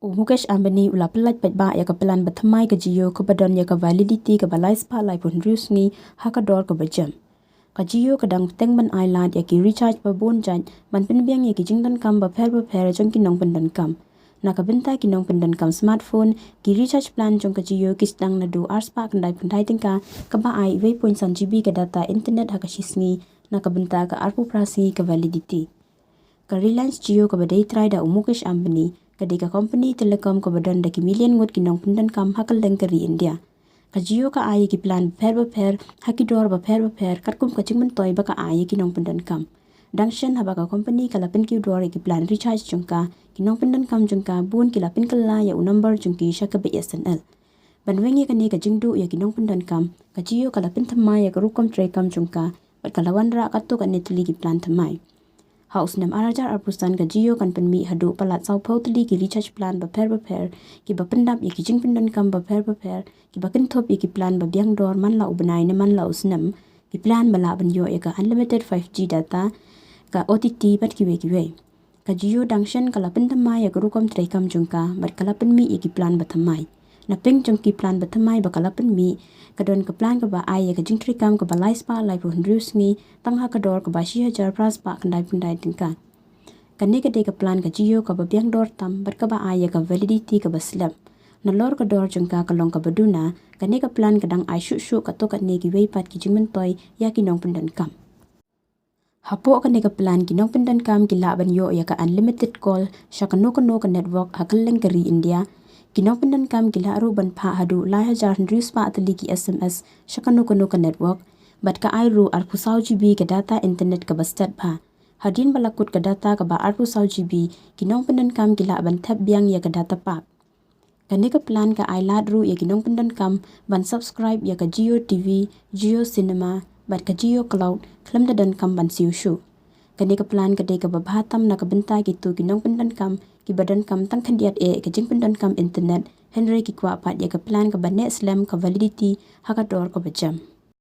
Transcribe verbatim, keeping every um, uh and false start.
U Mukesh Ambani u la pyllait paidbah ïa ka plan ba thymmai ka Jio kaba don ïa ka validity kaba lai spah laiphew hynriew sngi ha ka dor kaba jem. Ka Jio ka dang teng ban ai lad ïa ki recharge ba bun jait ban pynbiang ïa ki jingdonkam bapher bapher jong ki nongpyndonkam. Na ka bynta ki nongpyndonkam smartphone, ki recharge plan jong ka Jio ki sdang naduh ar spah khyndai phew khyndai tyngka, kaba ai wei point san GB ka data internet ha ka shi sngi, na ka bynta ka arphew phra sngi ka validity. Ka Reliance Jio kaba dei trai da u Mukesh Ambani, ka dei ka company telecom kaba don da ki million ngut ki nongpyndonkam ha kylleng ka ri India. Ka Jio ka ai ïa ki plan bapher bapher ha ki dor bapher bapher katkum ka jingmyntoi ba ka ai ïa ki nongpyndonkam. Dang shen haba ka company ka la pynkiew dor ïa ki plan recharge jong ka, ki nongpyndonkam jong ka bun ki la pynkylla ïa u number jong ki sha ka BSNL. Ban weng ïa kane ka jingduh ïa ki nongpyndonkam, ka Jio ka la pynthymmai ïa ka rukom treikam jong ka, bad ka la wanrah katto katne tylli ki plan thymmai. Ha u snem ar hajar arphew san ka Jio kan pynmih haduh palat sawphew tylli ki recharge plan bapher bapher, kiba pyndap ïa ki jingpyndonkam bapher bapher, kiba kynthup ïa ki plan ba biang dor man la u bnai ne man la u snem, ki plan ba lah ban ïoh ïa ka unlimited five G data, ka OTT bad kiwei kiwei. Ka Jio dang shen ka la pynthymmai ïa ka rukom treikam jong ka, bad ka la pynmih ïa ki plan ba thymmai. Na pdeng jong ki plan ba thymmai ba ka la pynmih, ka don ka plan kaba ai ïa ka jingtreikam kaba lai spah laiphew hynriew sngi, tang ha ka dor kaba shi hajar phra spah khyndai phew khyndai tyngka. Kane ka dei ka plan ka Jio kaba biang dor tam, bad kaba ai ïa ka validity kaba slem. Nalor ka dor jong ka ka long kaba duna, kane ka plan ka dang ai shuh shuh katto katne kiwei pat ki jingmyntoi ïa ki nongpyndonkam. Hapoh kane ka plan ki nongpyndonkam ki lah ban ïoh ïa ka unlimited call sha kano kano ka network ha kylleng ka ri India. Ki nongpyndonkam ki lah ruh ban phah haduh lai hajar hynriew spah tylli ki SMS sha kano kano ka network. Bad ka ai ruh arphew saw GB ka data internet kaba stet bha. Hadien ba la kut ka data kaba arphew saw GB, ki nongpyndonkam ki lah ban thep biang ïa ka data pack. Kane ka plan ka ai lad ruh ïa ki nongpyndonkam ban subscribe ïa ka Jio TV, Jio Cinema, bad ka Jio Cloud, khlem da donkam ban siew shuh. Kane ka plan ka dei kaba bha tam na ka bynta kito ki nongpyndonkam, kiba donkam tang khyndiat eh ka jingpyndonkam internet, hynrei ki kwah pat ïa ka plan kaba neh slem ka validity ha ka dor kaba jem.